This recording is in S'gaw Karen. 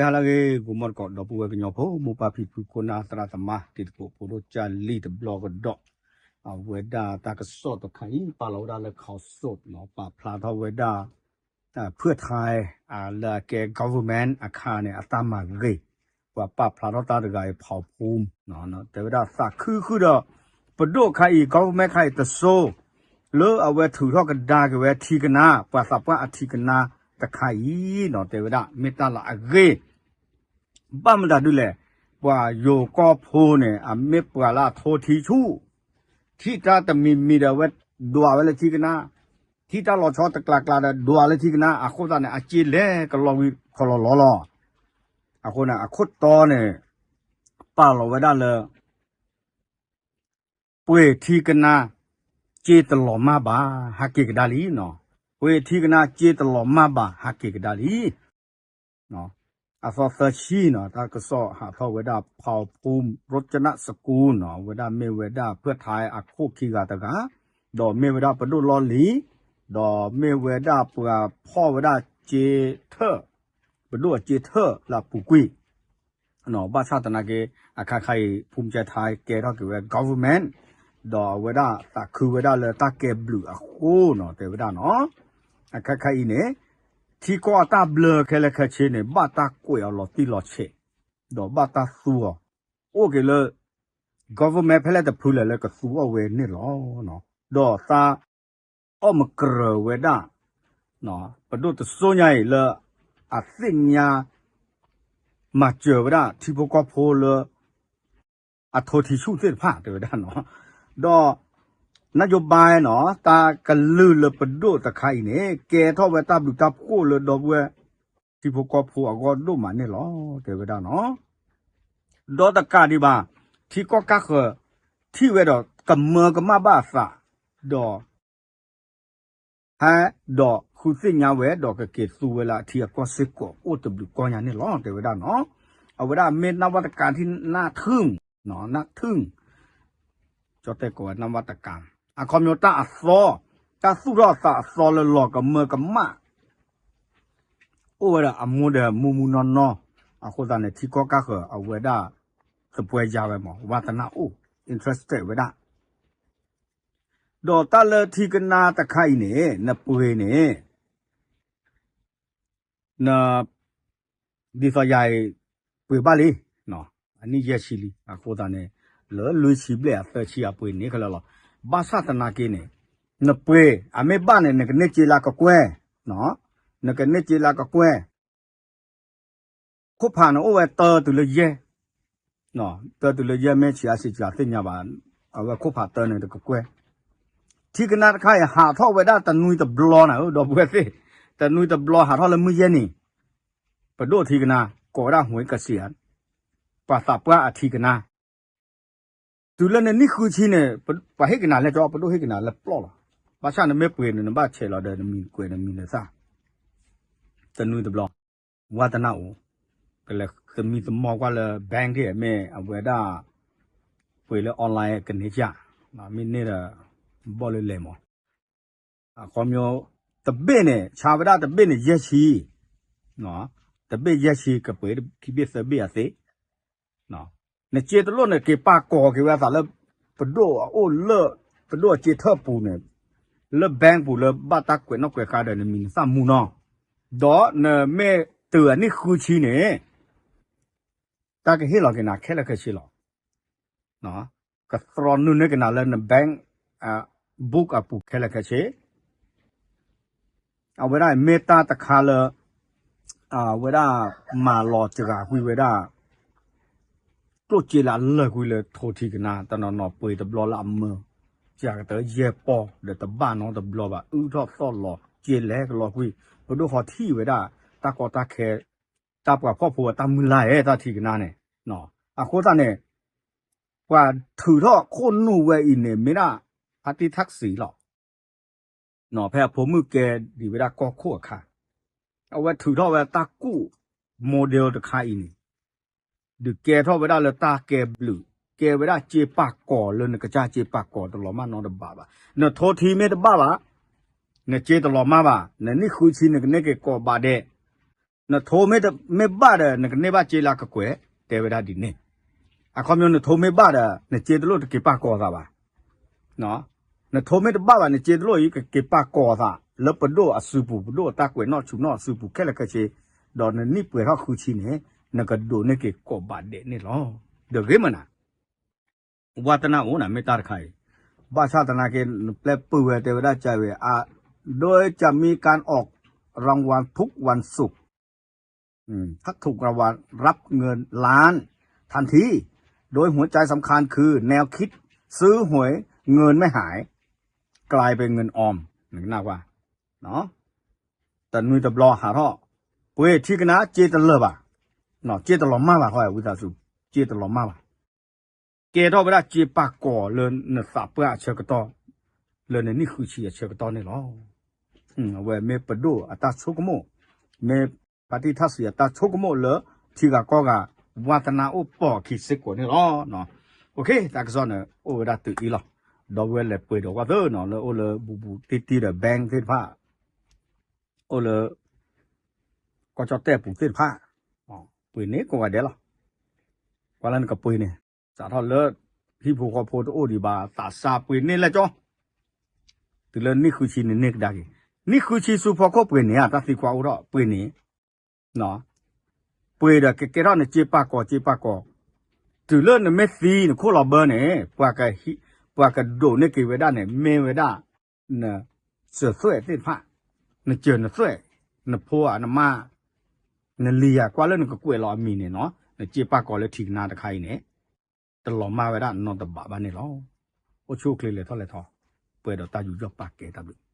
ဟါလၢအဂ့ၤ ဂီၤမီၢ်တကိး ဒီပုၢ်ဝဲၢ်ကညီဖိ မိၢ်ပၢ်ဖံဖု ခိၣ်နၢ်သရၣ်သမါ တံၤသကိးဖိဒိၣ်ကၢ်လံၢ်တဘျီကဒီး, အဝဲဒၣ်တၢ်ကစီၣ်တခါအံၤ ပာ်လီၤဝဲဒၣ်လၢ ข่าวสด နီၤ, ပာ်ဖျါထီၣ်ဝဲဒၣ် ဖုၣ်ထါ လၢအကဲ government အခါန့ၣ် အတၢ်မၤဂ့ၤ, ပှၤပာ်ဖျါထီၣ်တၢ်တဂၤအံၤ ဖီဖိ တဲဝဲဒၣ် သးခုဃုာ်ဒီး ပဒိၣ်အခါအံၤ government ခါအံၤတစိၤ လၢအဝဲထုးထီၣ်ကဒါက့ၤဝဲထံကနါ ပှၤသးပှၢ်အထံကနါတခါအံၤနီၤ, တဲဝဲဒၣ် မ့ၢ်တၢ်လၢအဂ့ၤ ဘၣ်မတၤဒ်လဲၣ်, ပှၤယိၤကီၢ်ဖိန့ၣ် အမ့ၢ်ပှၤလၢအထိထံဆူၣ်, ထံၣ်တၢ်တမံၤမံၤဒီး အဝဲဒွးဝဲလၢထံကနါ, ထံၣ်တၢ်လီၤဆီတကျးကျးဒီး ဒွးလၢထံကနါ, အဃိသတးန့ၣ် အစ့လဲၤကလီၤဝံၤခီလီၤလီၤလီၤ. အဃိန့ၣ် အခိၣ်တီန့ၣ် ပာ်လီၤဝဲဒၣ်လၢ ပှ့ၤထံကနါ စ့တလီၤမၢ်ဘၣ် ဟးက့ၤကဒါလံနီၤ, ပှ့ၤထံကနါ စ့တလီၤမၢ်ဘၣ် ဟးက့ၤကဒါလံ. အသီသၢဆံနီၤ တၢ်ကစီၣ်ဟးထီၣ်ဝဲဒၣ် ဖီဖိ ရိကနၣ်စကူနီၤ, အဝဲဒၣ်မ့ၢ်ဝဲဒၣ်ဖုၣ်ထါအခိၣ်ခံဂၤတဂၤ, ဒီးမ့ၢ်ဝဲဒၣ်ပဒိၣ်လီၢ်လံၤ, ဒီးမ့ၢ်ဝဲဒၣ်ပှၤဖီၣ်ဝဲဒၣ်စ့ထၢၣ်, ပဒိၣ်အစ့ထၢၣ်လၢအပူၤကွံာ် ဘၣ်ဆၣ်သနာ်က့ အခါခါအံၤ ဖူမကဲထါ ကဲထီၣ်က့ၤဝဲ government, ဒီးအဝဲဒၣ်သးခုဝဲဒၣ်လၢတၢ်ကဲဘျုးအဃိနီၤ တဲဝဲဒၣ်နီၤ. အခါခါအံၤန့ၣ် ထံကီၢ်အတၢ်ဘျၢခဲလၢာ်ခဲဆ့န့ၣ် ဘၣ်တၢ်ကွဲးအီၤလီၤတံၢ်လီၤဆဲး, ဒီးဘၣ်တၢ်သူအီၤ, အိၣ်က့ၤလၢ government ဖဲလဲၣ်တဖုလဲၣ်လၢကသူအီၤဝဲန့ၣ်လီၤ. ဒီးသး အီၣ်မကရၢၤဝဲဒၣ် ပဒိၣ်တစိၤညါအံၤလၢ အသ့ၣ်ညါ မၤစၢၤဝဲဒၣ်ထံဖိကီၢ်ဖိလၢ အထိထံဆူၣ်သ့ၣ်တဖၣ် တဲဝဲဒၣ်နီၤ. ဒီး နၣ်ယိၤဘါနီၤ တၢ်ကလုၢ်လၢပဒိၣ်တခါအံၤန့ၣ် ကဲထီၣ်ဝဲတၢ်ဘျုးတၢ်ဖှိၣ်လၢဒီပုၢ်ဝဲၢ် ထံဖိကီၢ်ဖိအဂီၢ်ဒိၣ်မးန့ၣ်လီၤ တဲဝဲဒၣ်နီၤ. ဒီးတကးဒံးဘၣ် ထံကီၢ်ကၢ်ဃၢၤ ထံၣ်ဝဲဒီးကမၢကမၣ်ဘၣ်အသး, ဒီး ဟဲဒီးဃုသ့ၣ်ညါဝဲ ဒီးကက့ၤသူဝဲလၢအထံအကီၢ်စ့ၢ်ကီး အိၣ်တဘျုးကီၢ်ညါန့ၣ်လီၤ တဲဝဲဒၣ်နီၤ. အဝဲဒၣ်မ့ၢ်နၢ်ဝၣ်တကးထံၣ်နၢ်ထုၣ်, နၢ်ထုၣ်, ကၠီတဲကိးဝဲနၢ်ဝၣ်တကး, အခီပညီတၢ်အသီ, တၢ်သူၣ်ထီၣ်အသးအသီလၢလီၤကမၢကမၣ် အိၣ်ဝဲဒၣ်အမူဒီးမူမူနီၢ်နီၢ်, အဃိသတးန့ၣ် ထံကီၢ်ကၢ်ဃၢၤအဝဲဒၣ် သပှဲၤယါဝဲမး ဝါသနၢ်အိၣ် interested ဝဲဒၣ် ဒီးတၢ်လၢထံကနါတခါအံၤန့ၣ် နပှ့ၤန့ၣ် န ဒ်သိးယၤအံၤ ပှ့ၤဘၣ်လံ, အနံၣ်ယဲၢ်ဆံလံ, အဃိသတးန့ၣ် လၢလွံၢ်ဆံဘျဲၣ်အသၢဆံအပှ့ၤန့ၣ်ခဲလၢာ်လီၤ. ဘၣ်ဆၣ်သနာ်က့န့ၣ် နပှ့ၤ အမ့ၢ်ဘၣ်န့ၣ် နကန့ၢ်စ့လၢကကွဲၢ်, နကန့ၢ်စ့လၢကကွဲၢ် ခိၣ်ဖးန့ၣ်အိၣ်ဝဲတၢတုၤလၢယဲၢ်, တၢတုၤလၢယဲၢ်မ့ၢ်ဆံးအါဆံးစှၤသ့ၣ်ညါဘၣ်, အဝဲခိၣ်ဖးတၢန့ၣ်တကကွဲၢ်, ထံကနါတခါအံၤ ဟးထီၣ်ဝဲဒၣ်တနွံတဘျီနၤဧၢ ဒီပုၢ်ဝဲၢ်သ့ၣ်, တနွံတဘျီဟးထီၣ်လၢမုၢ်ယဲၢ်နံၤ, ပဒိၣ်ထံကနါ, ကိးဝဲဒၣ် ဟူးကစံးဧါ, ပှၤသးပှၢ်အထံကနါ တုၤလၢနနံၣ်ဃုဆံန့ၣ် ပှၤဟ့ၣ်ကနၤလဲၣ်ကၠီ ပဒိၣ်ဟ့ၣ်ကနၤလၢပျီလီၤ. ဘၣ်ဆၣ်နမ့ၢ်ပှ့ၤန့ၣ် နဘၣ်ဆဲးလီၤဒီးနမံၤကွဲးနမံၤလၢသၣ်, တနွံတဘျီ, ဝါသနၢ်အိၣ်, ကလဲၤသမံသမိးကွၢ်လၢ bank ဒ်မ့ၢ်အဝဲဒၣ် ပှ့ၤလၢ online ကန့ၢ်ကၢ်, မ့ၢ်န့ၢ်ဒီး ဘီၣ်လၢလဲၤမး အခီပညီ တဘ့ၣ်န့ၣ် ဆါဝဲဒၣ်တဘ့ၣ်န့ၣ် ယဲၢ်ဆံ, တဘ့ၣ်ယဲၢ်ဆံ ကပှ့ၤခံဘ့ၣ်သၢဘ့ၣ်အသ့, နစ့တလိၣ်န့ၣ်က့ၤပာ်ကီၤက့ၤဝဲအသးလၢ ပဒိၣ်အအိၣ်လၢ ပဒိၣ်အစ့ထၢၣ်ပူၤန့ၣ်, လၢ bank ပူၤလၢဘၣ်တၢ်ကွဲးနီၣ်ကွဲးဃါဒီးနမံၤနသၣ်မူနီၤ, ဒီးနမ့ၢ်တုၤအနံၣ်ဃုဆံန့ၣ် တၢ်ကဟ့ၣ်လီၤက့ၤနၤခဲလၢာ်ခဲဆ့လီၤ. ကသြီနုာ်န့ၢ်က့ၤနၤလၢန bank book အပူၤခဲလၢာ်ခဲဆ့, အဝဲဒၣ်မ့ၢ်တၢ်တခါလၢ အဝဲဒၣ်မၤလီၤစှၤကွံာ်ဝဲဒၣ် ကျိၣ်စ့လၢအလၢာ်ကွံာ်လၢထိထံကနါ တနီၤနီၤပှ့ၤတဘျီလၢအမၢ စှၤကတၢၢ်ယဲၢ်ပီၢ်ဒီးတဘၣ်နီတဘျီဘၣ် အုၣ်ထီၣ်သီၣ်လီၤ စ့လဲၤကလီၤကွံာ် ပဒိၣ်ဃီထံၣ်ဝဲဒၣ် တၢ်ကီတၢ်ခဲ တၢ်ပှၤဖှီၣ်ဖိဝဲတၢ်မုၢ်လၢ်ဧဲ တၢ်ထံကနါန့ၣ်, အဃိသတးန့ၣ် ပှၤထုးထီၣ်ခိၣ်နူာ်ဝဲအံၤန့ၣ် မ့ၢ်ဒၣ် ဖါတံၢ်ထၣ်စံလီၤ. ဖဲအဖိမုၣ်ကဲဒံးဝဲဒၣ်ကီၢ်ခိၣ်အခါ, အဝဲထုးထီၣ်ဝဲတၢ်ကူၣ် model တခါအံၤန့ၣ် ဒုးကဲထီၣ်ဝဲဒၣ်လၢတၢ်ကဲဘျုး, ကဲဝဲဒၣ်စ့ပာ်ကီၤလၢနကစၢ်စ့ပာ်ကီၤတလီၤမၢ်နီတဘးဘၣ်. နထိထံမ့ၢ်တဘၣ်ဘၣ်, နစ့တလီၤမၢ်ဘၣ်, နနံၣ်ဃုဆံနကန့ၢ်က့ၤကိးဘးဒဲး နထိမ့ၢ်တမ့ၢ်ဘၣ်ဒီး နကန့ၢ်ဘၣ်စ့လၢအကကွဲၢ်, တဲဝဲဒၣ်ဒ်န့ၣ်. အခီပညီနထိမ့ၢ်ဘၣ်ဒီး နစ့တလိၣ်တက့ၤပာ်ကီၤသးဘၣ်. နထိမ့ၢ်တဘၣ်ဘၣ် နစ့တလိၣ်အံၤ ကက့ၤပာ်ကီၤသး လၢပဒိၣ်အစုပူၤ ပဒိၣ်အတၢ်ကွဲးနီၣ်ဆူၣ်နီၣ်အစုပူၤခဲလၢာ်ခဲဆ့, ဒီးနနံၣ်ပှဲၤထီၣ်ဃုဆံန့ၣ် နကဒိးန့ၢ်က့ၤကိးဘးဒဲးန့ၣ်လီၤ. ဒီးဂ့ၤမနၤ ဝါသနာအိၣ်နၤ မ့ၢ်တၢ်တခါအံၤ, ဘၣ်ဆၣ်သနာ်က့ နပျဲပုၢ်ဝဲတဲဝဲဒၣ်ကဝဲ โดยจะมีการออกรางวัลทุกวันศุกร์ ถ้าถูกรางวัลรับเงินล้านทันที โดยหัวใจสำคัญคือแนวคิดซื้อหวยเงินไม่หาย กลายเป็นเงินออม နကနၣ်ကွၢ် တနွံတဘျီဟးထီၣ်, ပှ့ၤထံကနါ စ့တလၢာ်ဘၣ်, စ့တလီၤမၢ်ဘၣ် ခီဝံသးစူၤ, စ့တလီၤမၢ်ဘၣ်. ကဲထီၣ်ဝဲဒၣ်စ့ပာ်ကီၤလၢနသးပှၢ်အဆၢကတီၢ်, လၢနနံၣ်ဃုဆံအဆၢကတီၢ်န့ၣ်လီၤ. အဝဲမ့ၢ်ပဒိၣ်အတၢ်ဆိကမိၣ်, မ့ၢ်ဖါတံၢ်ထၣ်စံးအတၢ်ဆိကမိၣ်လၢ ထံဂၤကီၢ်ဂၤ ဝါသနာအိၣ်ပိာ်အခံစ့ၢ်ကီးန့ၣ်လီၤ. တၢ်ကစီၣ်န့ၣ် အိၣ်ဝဲဒၣ်တုၤအံၤလီၤ. ဒီပုၢ်ဝဲၢ်လဲၤပှ့ၤဒီးကွၢ်သ့နီၤ လၢအိၣ်လၢဘူးဘူးတံၢ်တံၢ်ဒီး bank သ့ၣ်တဖၣ်, အိၣ်လၢ ကီၢ်ကၠီၣ်တဲၣ်ပူၤသ့ၣ်တဖၣ်, ပှ့ၤန့ၢ်ကိးဂၤဒဲးလီၤ. ကွၢ်လၢနကပှ့ၤန့ၣ် စးထီၣ်လၢ ဟံၣ်ဖိဃီဖိတအိၣ်ဒံးဘၣ် သးစၢ်ပှ့ၤန့ၢ်လၢကၠီ, တုၤလၢနံၣ်ဃုဆံန့ၣ်န့ၢ်ကဒါက့ၤ, နံၣ်ဃုဆံဆူဖီခိၣ်ပှ့ၤန့ၢ်ဧါ တၢ်သံကွၢ်အိၣ်ထီၣ် ပှ့ၤန့ၢ် ပှ့ၤဒီးကကဲထီၣ်နစ့ပာ်ကီၤ စ့ပာ်ကီၤ, တုၤလၢနမ့ၢ်သံနခိၣ်လီၤဘၢန့ၣ် ပှၤကဒိးန့ၢ်က့ၤဝဲဒၣ်န့ၣ် မ့ၢ်ဝဲဒၣ် နစၢၤသွဲၣ်သ့ၣ်တဖၣ်, နစၢၤနသွဲၣ်, နဖိဧါ နမါ, နလံၤဧါ ကွၢ်လၢနကကွဲးလီၤအမံၤန့ၣ်နီၤ နစ့ပာ်ကီၤလၢထံကနါတခါအံၤန့ၣ် တလီၤမၢ်ဝဲဒၣ်နီတဘးဘၣ်န့ၣ်လီၤ. အိၣ်ဆူၣ်အိၣ်ချ့လဲၤထီၣ်လဲၤထီ, ပှဲၤဒီးတၢ်ယူးယီၣ်ပာ်ကဲတၢ်ဘျုး